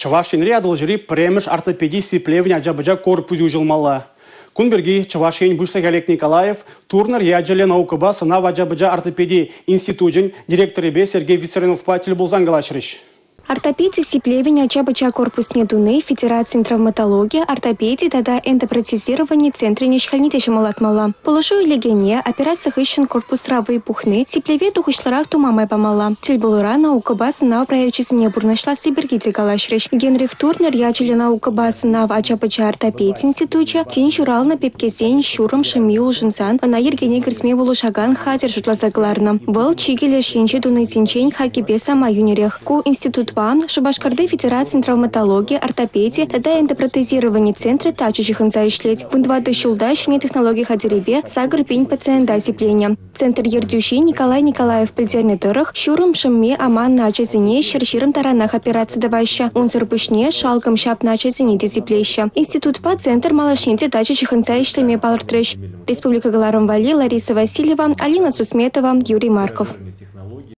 Чӑваш Енре Атӑлҫири пӗрремӗш ортопеди сиплевӗн ача-пӑча корпусӗ уҫӑлмалла. Кун пирки Чӑваш Ен Пуҫлӑхӗ Олег Николаев Турнер ячӗллӗ наукӑпа сӑнав ача-пӑча ортопеди институчӗн директорӗпе Сергей Виссарионовпа тӗл пулсан калаҫрӗҫ. Ортопеди сиплевӗн ача-пӑча корпусне туни Федерацин травматологи, ортопеди тата эндопротезировани центрӗн ӗҫ-хӗлне те ҫӑмӑллатмалла. Пулӑшу илекене операци хыҫҫӑн корпусра вӑй пухни сиплеве тухӑҫлӑрах тума май памалла. Тӗл пулура наукӑпа сӑнав проекчӗсене пурнӑҫласси пирки те калаҫрӗҫ. Генрих Турнер ячӗллӗ наукӑпа сӑнав ача-пӑча ортопеди институчӗ тин ҫуралнӑ пепкесен ҫурӑм шӑмми улшӑнсан ӑна йӗркене кӗртме пулӑшакан хатӗр шутласа кӑларнӑ. Вӑл чикӗ леш енче тунисенчен хакӗпе самай йӳнӗрех. Ку институтпа Шупашкарти федерацин травматологи, ортопеди тата эндопротезировани центрӗ тачӑ ҫыхӑнса ӗҫлет. 14 ҫулта ҫӗнӗ технологи хатӗрӗпе 8 пин пациента сипленӗ. Центр ертӳҫи Николай Николаев пӗлтернӗ тӑрӑх, ҫурӑм шӑмми аманнӑ ачасене 120 таранах операци тӑваҫҫӗ. Унсӑр пуҫне шалкӑм ҫапнӑ ачасене те сиплеҫҫӗ. Институтпа центр малашне те тачӑ ҫыхӑнса ӗҫлеме палӑртрӗҫ. Республика кӑларӑм валли Лариса Васильева, Алина Сусметова, Юрий Марков.